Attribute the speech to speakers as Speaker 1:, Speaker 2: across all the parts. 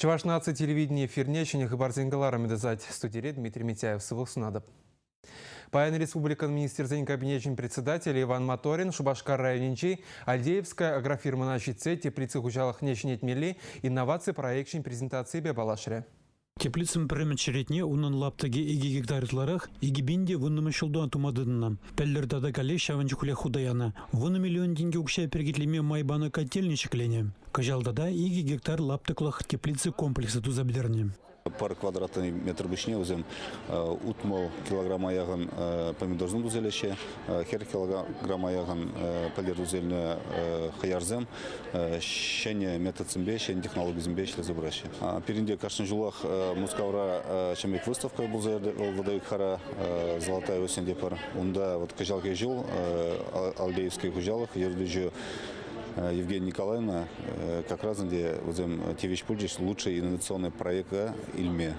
Speaker 1: Чӑваш наци телевидени эфирне ҫӗнӗ хыпарсен кӑларӑмӗ тӑсать. Студире Дмитрий Митяев. Сывлӑх сунатӑп. Паян Республикӑн Министрсен Кабинечӗн председателӗ Иван Моторин Шупашкар районӗнчи Альдеевская агрофирмӑна ҫитсе теплица хуҫалӑхне ҫӗнетмелли инноваци проекчӗн презентацийӗпе паллашрӗ.
Speaker 2: Теплицӑн пӗрремӗш черетне унӑн лаптӑкӗ 2 гектар ытларах, 2010-мӗш ҫулта тума тытӑннӑ. Пӗлтӗр тата каллех ҫавӑн чухлех хута янӑ. 10 миллион тенкӗ укҫа перекетлеме май панӑ котельнӑй ҫӗкленӗ. Кӑҫал тата 2 гектар лаптӑклӑх теплица комплексӗ туса пӗтернӗ.
Speaker 3: Пӗр квадратный метр пуҫне вӗсем 60 килограмма яхӑн помидорсем туса илеҫҫӗ, 40 килограмма яхӑн пӗлтӗр туса илнӗ хӑярсем ҫӗнӗ методсемпе, ҫӗнӗ технологисемпе ӗҫлесе пыраҫҫӗ. Пирӗнте кашни ҫулах Мускавра ҫемье выставка пулса Водовикхара «Золотая осень» тетпӗр. Унта вот кӑҫалхи ҫул Алдеевский хуҫалӑх ертӳҫи Евгения Николаевна как раз ӗнтӗ вӗсем тивӗҫ пулчӗҫ лучший инновационный проекта илме.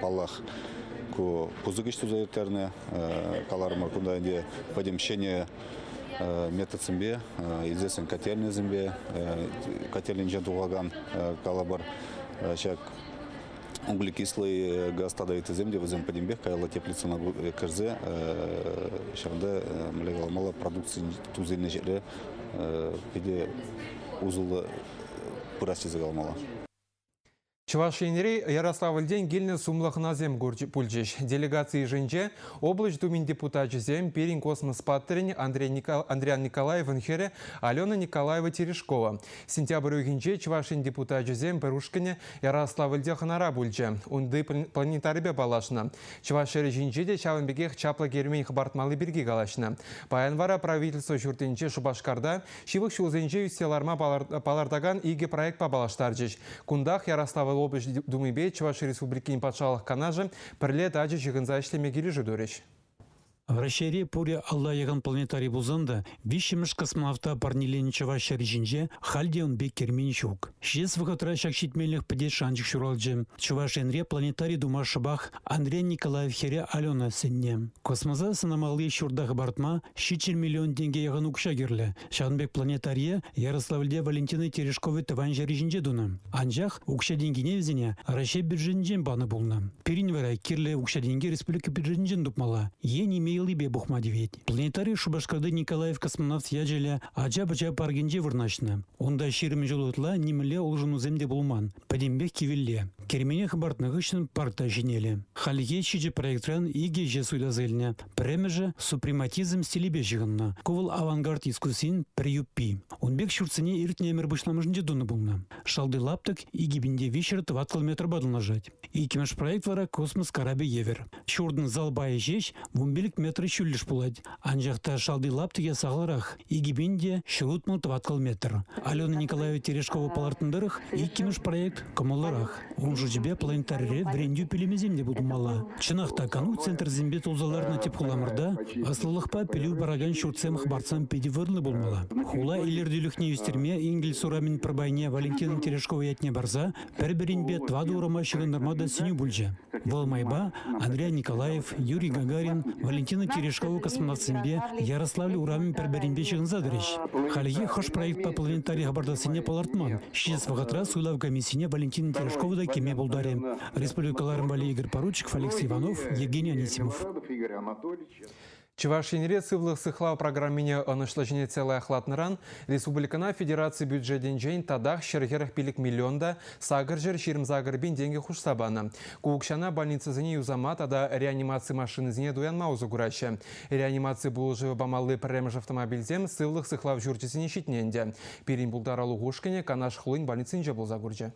Speaker 3: Паллах, ку пысӑк ӗҫ туса ирттернӗ. Каларӑмӑр, кунта ӗнтӗ пӗтӗм ҫӗнӗ методсемпе, известен котельнӑйсемпе, котельнинчен тухакан калӑпӑр ҫак углекислый газ тата ыттисем те вӗсем пӗтӗмпех каялла теплицӑна кӗрсе ҫавӑнта мӗнле каламалла продукци туса илнӗ ҫӗре питӗ усӑллӑ пырас тесе каламалла.
Speaker 1: Чӑваш Енри Ярославльтен килнӗ сумлӑ хӑнасем пулчӗҫ. Делегаци йышӗнче облаҫ Думин депутачӗсем, пирӗн космос паттӑрӗн Андриан Николаевӑн хӗрӗ Алена Николаева Терешкова. Сентябрь уйӑхӗнче Чӑваш Ен депутачӗсем пӗр ушкӑнӗ Ярославльте хӑнара пулчӗ. Унти планетарипе паллашнӑ. Чӑваш ҫӗрӗ ҫинче те ҫавӑн пекех чаплӑ кермен хӑпартмалли пирки калаҫнӑ. Паян вара правительство ҫуртӗнче Шупашкарта ҫывӑх ҫулсенче ӳссе ларма палӑртакан икӗ проектпа паллаштарчӗҫ. Кунтах Ярославль облаҫ Думипе Чӑваш Республикин Патшалӑх Канашӗ пӗрле тачӑ ҫыхӑнса ӗҫлеме килӗшӳ турӗҫ.
Speaker 2: Раҫҫейре пурӗ алла яхӑн планетари пулсан та виҫҫӗмӗш космонавта парнеленӗ чӑваш ҫӗрӗ ҫинче халь те ун пек кермен ҫук. Ҫитес вӑхӑтра ҫак ҫитменлӗх пӗтес шанчӑк ҫуралчӗ. Чӑваш Енре планетари тума шӑпах Андрей Николаев хӗрӗ Алена сӗннӗ. Космоса сӑнамалли ҫурта хӑпартма 700 миллион тенкӗ яхӑн укҫа кирлӗ. Ҫавӑн пек планетарие Ярославльте Валентина Терешкова тӑван ҫӗрӗ ҫинче тунӑ. Анчах укҫа-тенкине вӗсене Раҫҫей бюджетӗнчен панӑ пулнӑ. Пирӗн вара кирлӗ укҫа-тенке республика бюджетӗнчен тупмалла е ниме йӑлипе пухма тивет. Планетари Шупашкарти Николаев космонавт ячӗллӗ ача-пӑча паркӗнче вырнаҫнӑ. Унта 20 ҫул ытла нимӗнле улшӑнусем те пулман. Пӗтӗмпех кивелле. Кермене хӑпартнӑ хыҫҫӑн парк та ҫӗнелӗ. Хальхи ҫичӗ проектран икӗ ӗҫе суйласа илнӗ. Пӗрремӗшӗ супрематизм стилӗпе ҫыхӑннӑ. Ку вӑл авангард искусствин пӗр юппи. Ун пек ҫуртсене иртнӗ ӗмӗр пуҫламӑшӗнче тунӑ пулнӑ. Шалти лаптӑк 2003 тӑваткал метрпа танлашать. Иккӗмӗш проект вара космос карапӗ евӗр. Ҫуртӑн зал пайӗ ҫеҫ 15 метр ҫӳллӗш пулать. Анчах та шалти лаптӑкӗ сахалрах, 2160 тӑваткал метр. Алена Николаева Терешкова палӑртнӑ тӑрӑх, иккӗмӗш проект кӑмӑллӑрах. Ун шучӗпе планетарире вӗрентӳ пӳлӗмӗсем те пулмалла. Чӑнах та кану центрӗсемпе тулса ларнӑ тӗп хуламӑрта ӑслӑлӑхпа пӗлӳ паракан ҫуртсем хӑпартсан питӗ вырӑнлӑ пулмалла. Хула илӗртӳлӗхне ӳстерме Энгельс урамӗн пӗр пайне Валентина Терешкова ятне парса пӗр-пӗринпе тӑватӑ урама ҫыхӑнтарма та сӗнӳ пулчӗ. Вӑл майпа Андрей Николаев, Юрий Гагарин, Валентина Терешкова космонавтсемпе Ярославль урамӗн пӗр-пӗринпе ҫыхӑнса тӑрӗҫ. Хальхи хӑш проектпа планетари хӑпартассине палӑртман. Ҫитес вӑхӑтра суйлав комиссине Валентина Терешкова та кӗме пултарӗ. Республика кӑларӑм валли Игорь Поручиков, Алексей Иванов, Евгений Анисимов.
Speaker 1: Чӑваш Енре сывлӑх сыхлав программине ӑнӑҫлӑ ҫӗнетсе лайӑхлатнӑран республикӑна федераци бюджетӗнчен татах 145 миллион та 828 пин тенкӗ хушса панӑ. Ку укҫана больницӑсене юсама тата реанимаци машинисене туянма усӑ кураҫҫӗ. Реанимаци пулӑшӑвӗ памалли пӗрремӗш автомобильсем сывлӑх сыхлав ҫурчӗсене ҫитнӗ ӗнтӗ. Пирӗн пултарулӑх ушкӑнӗ Канаш хулин больницинче пулса курчӗ.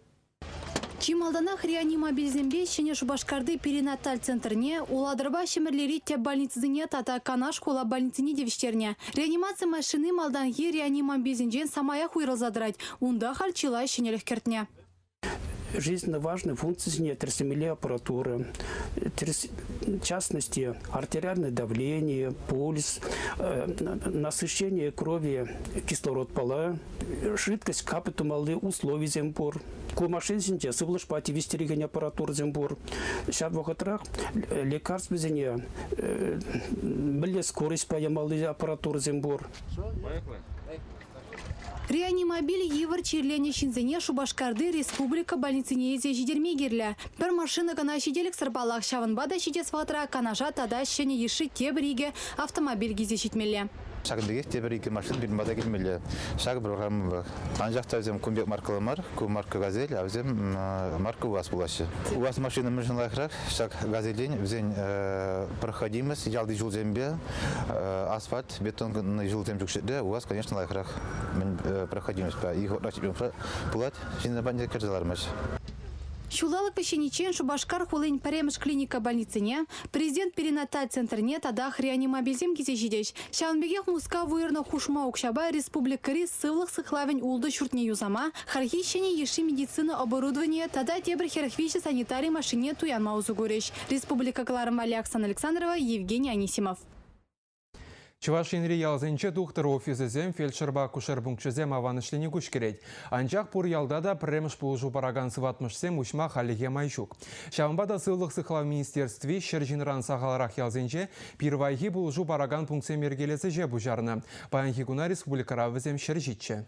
Speaker 4: Чи малтанах реанимобильсемпе Ҫӗнӗ Шупашкарти перинаталь центрне, Улатӑрпа Ҫӗмӗрлери тӗп больницӑсене тата Канаш хула больницине тивӗҫтернӗ. Реанимаци машини малтанхи реанимобильсенчен самаях уйрӑлса тӑрать. Унта халь чылай ҫӗнӗлӗх кӗртнӗ.
Speaker 5: Жизненно важной функцисене тӗрӗслемелли аппаратура, в частности, артериальное давление, пульс, насыщение крови кислородпала, жидкость капӗ тумалли условисем пур. Ку машинсенче сывлӑшпа тивӗҫтерекен аппаратурӑсем пур. Ҫав вӑхӑтрах лекарствӑсене мӗнле скоростьпа ямалли аппаратурӑсем пур.
Speaker 4: Реанимобиль йывӑр чирленӗ ҫынсене Шупашкарти республика больницине илсе ҫитерме кирлӗ. Пӗр машина кӑна ҫителӗксӗр паллах, ҫавӑнпа та ҫитес вӑхӑтра Канаша тата ҫӗнӗ йышши тепӗр 2 автомобиль килсе ҫитмелле.
Speaker 6: Ҫакӑн пекех тепӗр 2 машина пирӗн пата килмелле. Ҫакӑ программа. Анчах та вӗсем кун пек маркӑллӑ мар, ку марка «Газель», а вӗсем марка УАЗ пулаҫҫӗ. УАЗ машина мӗншӗн лайӑхрах? Ҫак «Газельтен» вӗсен проходимость ялти ҫулсемпе асфальт, бетон ҫулсем ҫук ҫӗрте УАЗ, конечно, лайӑхрах проходимость. Пулать, ҫынна патне кӗрсе лармасть.
Speaker 4: Ҫулталӑк вӗҫлениччен Шупашкар хулин пӗрремӗш клиника больницине, президент перинаталь центрне тата реанимобильсем килсе ҫитӗҫ. Ҫавӑн пекех Мускав уйӑрнӑ хушма укҫапа республикӑри сывлӑх сыхлавӗн ултӑ ҫуртне юсама, хальхи ҫӗнӗ йышши медицина оборудованийӗ тата тепӗр 43 санитари машине туянма усӑ курӗҫ. Республика кӑларӑмпа Оксана Александрова, Евгений Анисимов.
Speaker 1: Чӑваш Енри ялсенче тухтӑр офисӗсем, фельдшерпа акушер пункчӗсем аван ӗҫлени куҫ кӗрет. Анчах пур ялта та пӗрремӗш пулӑшу паракан сыватмӑшсем уҫма хальлӗхе май ҫук. Ҫавӑнпа та Сывлӑх сыхлав министерстви ҫӗр ҫынран сахалрах ялсенче пирвайхи пулӑшу паракан пунктсем йӗркелес ӗҫе пуҫарнӑ. Паянхи куна республикӑра вӗсем 107.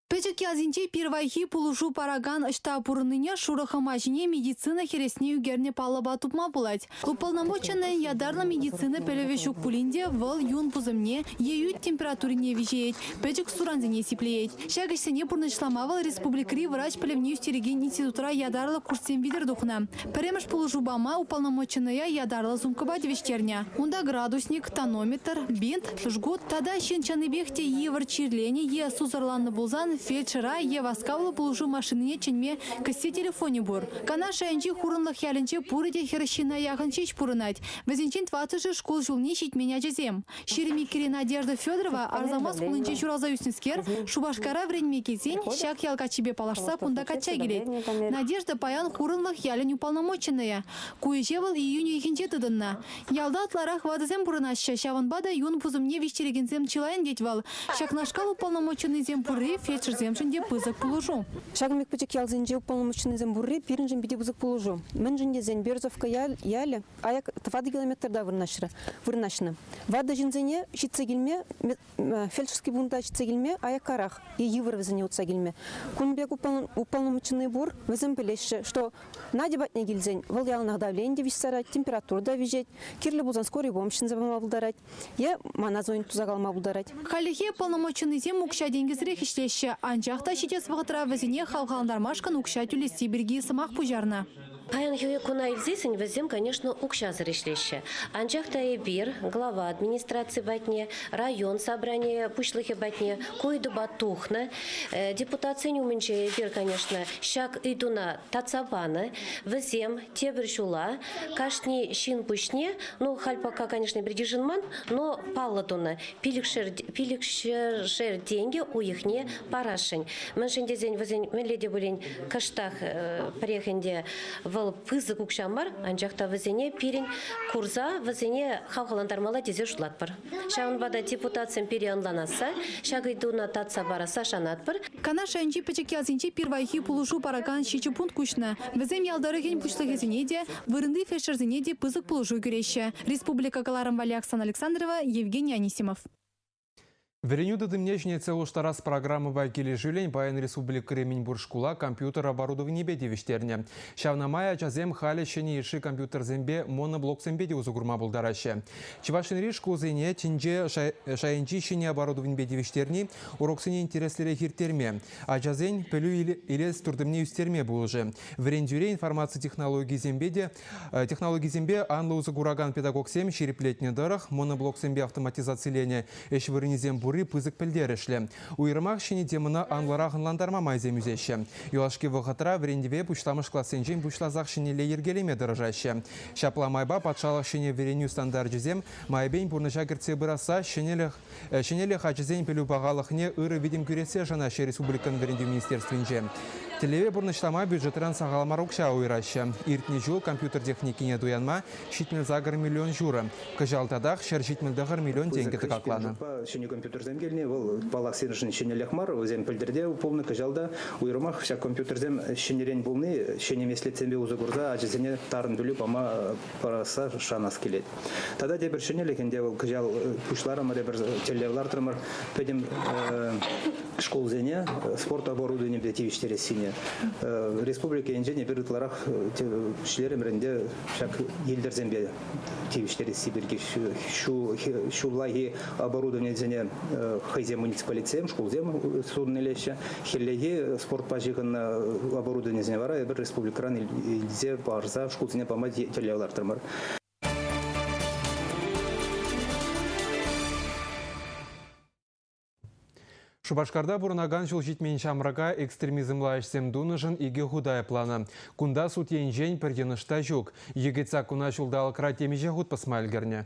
Speaker 4: Пӗчӗк ялсенче пирвайхи пулӑшу паракан ӑҫта пурӑннине шурӑ хӑма ҫине медицина хӗресне ӳкернӗ паллӑпа тупма пулать. Уполномоченнӑйӑн ятарлӑ медицина пӗлӗвӗ ҫук пулин те вӑл юн пусӑмне е ӳт температурине виҫеет, пӗчӗк сурансене сиплеет. Ҫак ӗҫсене пурнӑҫлама вӑл республикӑри врач пӗлӗвне ӳстерекен институтра ятарлӑ курссем витӗр тухнӑ. Пӗрремӗш пулӑшу пама уполномоченнӑя ятарлӑ сумкӑпа тивӗҫтернӗ. Унта градусник, тонометр, бинт, жгут тата ҫын чӑннипех те йывӑр чирленӗ е сусӑрланнӑ пулсан фельдшера е васкавлӑ пулӑшу машинине чӗнме кӗсье телефонӗ пур. Канаш районӗнчи Хурӑнлӑх ялӗнче пурӗ те хӗрӗх ҫынна яхӑн ҫеҫ пурӑнать. Вӗсенчен 4-шӗ шкул ҫулне ҫитмен ачасем. 22-ри Надежда Федорова Арзамас хулинче ҫуралса ӳснӗскер Шупашкара вӗренме килсен ҫак ял каччипе паллашса кунта качча килет. Надежда паян Хурӑнлӑх ялӗн уполномоченнӑйӗ. Ку ӗҫе вӑл июнь уйӑхӗнче тытӑннӑ. Ялта ытларах ватӑсем пурӑнаҫҫӗ, ҫавӑнпа та юн пусӑмне виҫтерекенсем чылайӑн тет вӑл. Ҫакнашкал уполномоченнӑйсем пурри фельдшерсемшӗн те пысӑк пулӑшу.
Speaker 7: Ҫакӑн пек пӗчӗк ялсенче уполномоченнӑйсем пурри пирӗншӗн питӗ пысӑк пулӑшу. Мӗншӗн тесен Березовка ялӗ аяк 4 километрта вырнаҫнӑ. Ватӑ ҫынсене ҫитсе килме, фельдшерский пункта ҫитсе килме аяккарах е йывӑр вӗсене утса килме. Кун пек уполномоченнӑй пур, вӗсем пӗлеҫҫӗ, что Надя патне килсен вӑл яланах давление те виҫсе температура та виҫет, кирлӗ пулсан скорый помощь чӗнсе пама пултарать е мана звонить туса калама пултарать.
Speaker 4: Хальлӗхе полномоченнӑйсем укҫа-тенкӗсӗрех ӗҫлеҫҫӗ, анчах та ҫитес вӑхӑтра вӗсене хавхалантармашкӑн укҫа тӳлесси пирки сӑмах пуҫарнӑ.
Speaker 8: Паянхи куна илсессӗн вӗсем, конечно, укҫасӑр ӗҫлеҫҫӗ. Анчах та эпир глава администраци патне, район собрание пуҫлӑхӗ патне ку ыйтупа тухнӑ. Депутатсен умӗнче эпир, конечно, ҫак ыйтуна татса панӑ. Вӗсем тепӗр ҫула кашни ҫын пуҫне, ну, халь пока, конечно, эпир йышӑнман, но паллӑ тунӑ. Пилӗкшер тенкӗ уйӑхне парасшӑн. Мӗншӗн тесен вӗсен мӗнле те пулин кӑштах пӗрех ӗнтӗ вӑл пысӑк укҫа мар, анчах та вӗсене пирӗн курса вӗсене хавхалантармалла тесе шутлатпӑр. Ҫавӑнпа та депутатсем пире ӑнланасса, ҫак ыйтуна татса парасса шанатпӑр.
Speaker 4: Канаш районӗнчи пӗчӗк ялсенче пирвайхи пулӑшу паракан 7 пункт куҫнӑ. Вӗсем ял тӑрӑхӗн пуҫлӑхӗсене те, вырӑнти фельдшерсене те пысӑк пулӑшу кӳреҫҫӗ. Республика кӑларӑм валли Оксана Александрова, Евгений Анисимов.
Speaker 1: Вӗренӳ тытӑмне ҫӗнетсе улӑштарас программӑпа килӗшӳллӗн паян республикӑри мӗнпур шкула компьютер оборудованипе тивӗҫтернӗ. Ҫавна май ачасем халӗ ҫӗнӗ йышши компьютерсемпе моноблоксемпе те усӑ курма пултараҫҫӗ. Чӑваш Енри шкулсене тӗнче шайӗнчи ҫӗнӗ оборудованипе тивӗҫтерни уроксене интереслӗрех ирттерме, ачасен пӗлӳ илес туртӑмне ӳстерме пулӑшӗ. Вӗрентӳре информаци технологисемпе анлӑ усӑ куракан педагогсем ҫирӗплетнӗ тӑрӑх моноблоксемпе автоматизациленӗ ӗҫ вырӑнӗсем пурри пысӑк пӗлтерӗшлӗ. Уйрӑмах ҫӗнӗ темӑна анлӑрах ӑнлантарма майсем ӳсеҫҫӗ. Юлашки вӑхӑтра вӗрентӗве пуҫламӑш классенчен пуҫласах ҫӗнӗлле йӗркелеме тӑрӑшаҫҫӗ. Ҫапла майпа патшалӑх ҫӗнӗ вӗренӳ стандарчӗсем майӗпен пурнӑҫа кӗртсе пырасса ҫӗнӗлӗх ачасен пӗлӳ пахалӑхне ырӑ витӗм кӳрессе шанаҫҫӗ республикӑн вӗрентӳ министерствинче. Тӗллеве пурнӑҫлама бюджетран сахал мар укҫа уйӑраҫҫӗ. Иртнӗ ҫул компьютер техникине туянма 78 миллион ҫурӑ. Кӑҫал татах 179 миллион тенкӗ тӑкакланӑ.
Speaker 9: Ҫӗнӗ компьютерсем килни, вӑл паллах сирӗншӗн ҫӗнӗлӗх мар, вӗсем пӗлтӗрте пулнӑ, кӑҫал та уйрӑмах ҫак компьютерсем ҫӗнӗрен пулни, ҫӗнӗ меслетсемпе усӑ курса ачасене тарӑн пӗлӳ пама парасса шанас килет. Тата тепӗр ҫӗнӗлӗх ӗнтӗ вӑл кӑҫал пуҫларӑмӑр, эпир тӗллев лартрӑмӑр, пӗтӗм Шкулсене спорт оборудованиемпе тивӗҫтерессине республика енчен эпир ытларах ӗҫлерӗмӗр ӗнтӗ ҫак йӗлтӗрсемпе тивӗҫтересси пирки ҫуллахи оборудованисене хӑйсем муниципалитетсем, шкулсем сутӑн илеҫҫӗ. Хӗллехи спортпа ҫыхӑннӑ оборудованисене вара эпир республикӑран илсе парса шкулсене пама тӗллев лартрӑмӑр.
Speaker 1: Шупашкарта пурӑнакан ҫул ҫитмен ҫамрӑка экстремизмла ӗҫсем тунӑшӑн икӗ хут айӑпланӑ. Кунта суд енчен пӗр йӑнӑш та ҫук. Йӗкӗт саккуна ҫулталӑкра темиҫе хут пӑсма ӗлкӗрнӗ.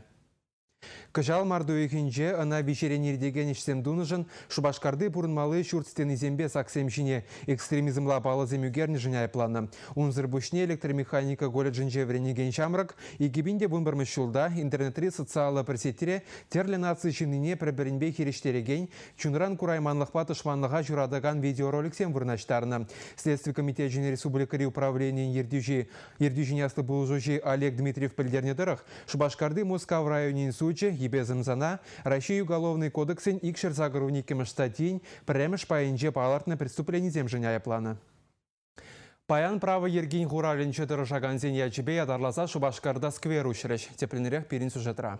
Speaker 1: Кӑҫал март уйӑхӗнче ӑна виҫерен иртекен ӗҫсем тунӑшӑн Шупашкарти пурӑнмалли ҫурт стенисемпе саксем ҫине экстремизмла паллӑсем ӳкернӗшӗн айӑпланӑ. Унсӑр пуҫне электромеханика колледжӗнче вӗренекен ҫамрӑк 2011 ҫулта интернетри социаллӑ пӗр сетьре тӗрлӗ наци ҫыннине пӗр-пӗринпе хирӗҫтерекен, чунран курайманлӑхпа тӑшманлӑха ҫуратакан видеороликсем вырнаҫтарнӑ. Следстви комитечӗн республикӑри управленийӗн ертӳҫи, ертӳҫин аслӑ пулӑшуҫи Олег Дмитриев пӗлтернӗ тӑрӑх, Шупашкарти Мускав районӗн сучӗ йӗпе сӑмсана Раҫҫей Уголовнӑй кодексӗн 282-мӗш статйин пӗрремӗш пайӗнче палӑртнӑ преступленисемшӗн айӑпланӑ. Паян право йӗркин хуралӗнче тӑрӑшакансен ячӗпе ятарласа Шупашкарта сквер уҫрӗҫ. Тӗплӗнрех пирӗн сюжетра.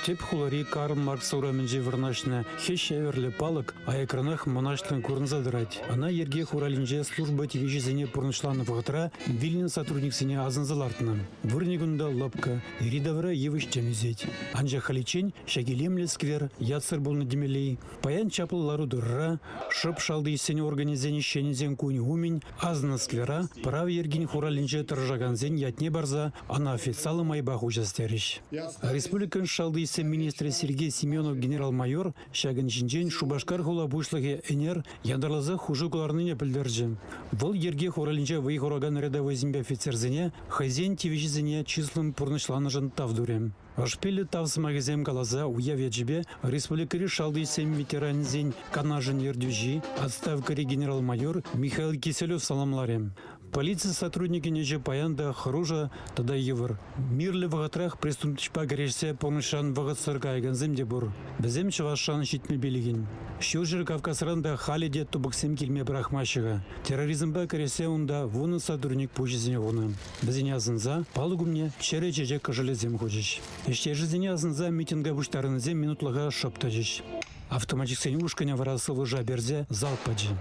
Speaker 2: Тӗп хулари Карл Маркс урамӗнче вырнаҫнӑ хӗҫ евӗрлӗ палӑк аякранах мӑнаҫлӑн курӑнса тӑрать. Ӑна йӗрке хуралӗнче служба тивӗҫӗсене пурнӑҫланӑ вӑхӑтра вилнӗ сотрудниксене асӑнса лартнӑ. Вырӑнӗ кунта лӑпкӑ, йӗри-тавра йывӑҫ тӗм ӳсет. Анчах халиччен ҫак илемлӗ сквер ятсӑр пулнӑ темелле-и? Паян чаплӑ лару-тӑрура шӑп шалти ӗҫсен органӗсен ӗҫченӗсен кунӗ умӗн асӑннӑ сквера право йӗркин хуралӗнче тӑрӑшакансен ятне парса ӑна официаллӑ майпа уҫас терӗҫ. Республикӑн шалти ӗҫсен министрӗ Сергей Семенов генерал-майор ҫакӑн ҫинчен Шупашкар хула пуҫлӑхӗ ӗнер ятарласа хушу кӑларнине пӗлтерчӗ. Вӑл йӗрке хуралӗнче вӑй хуракан рядовойсемпе офицерсене хӑйсен тивӗҫӗсене чыслӑн пурнӑҫланӑшӑн тав турӗ. Ӑшпиллӗ тав сӑмахӗсем каласа уяв ячӗпе республикӑри шалти ӗҫсен ветеранӗсен канашӗн ертӳҫи, отставкӑри генерал-майор Михаил Киселев саламларӗ. Полици сотрудникӗн ӗҫӗ паян та хӑрушӑ тата йывӑр. Мирлӗ вӑхӑтрах преступноҫпа кӗрешсе пурнӑҫран вӑхӑтсӑр каякансем те пур. Вӗсем чӑвашран ҫитме пилӗкӗн. Ҫурҫӗр Кавказран та халӗ те тупӑксем килме пӑрахмаҫҫӗ-ха. Терроризмпа кӗрешсе унта вунӑ сотрудник пуҫӗсене хунӑ. Вӗсене асӑнса палӑк умне чӗрӗ чечек кӑшӑлӗсем хучӗҫ. Ӗҫтешӗсене асӑнса митинга пуҫтарӑннисем минутлӑха шӑп тӑчӗҫ. Автоматчиксен ушкӑнӗ вара сывлӑша персе залп пачӗ.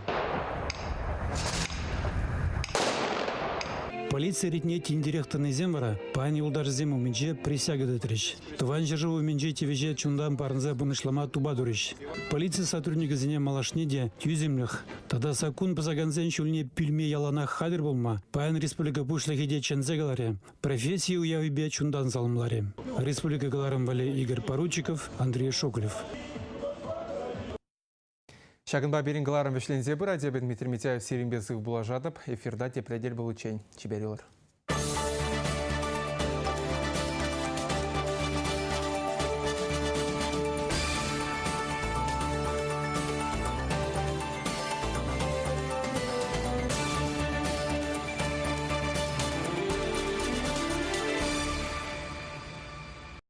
Speaker 2: Полици ретне тинтерех тӑнисем вара паян юлташӗсем умӗнче присяга тытрӗҫ. Тӑван ҫӗршыв умӗнчи тивӗҫе чунтан парӑнса пурнӑҫлама тупа турӗҫ. Полици сотрудникӗсене малашне те тӳсӗмлӗх тата саккун пӑсакансен ҫулне пӳлме яланах хатӗр пулма паян республика Пуҫлӑхӗ те чӗнсе каларӗ. Професси уявӗпе чунтан саламларӗ. Республика кӑларӑм валли Игорь Поручиков, Андрей Шоколев.
Speaker 1: Ҫакӑнпа пирӗн кӑларӑм вӗҫленсе пырать. Эпӗ Дмитрий Митяев сирӗнпе сыв пулашатӑп. Эфирта тепре тӗл пуличчен. Чипер юлӑр.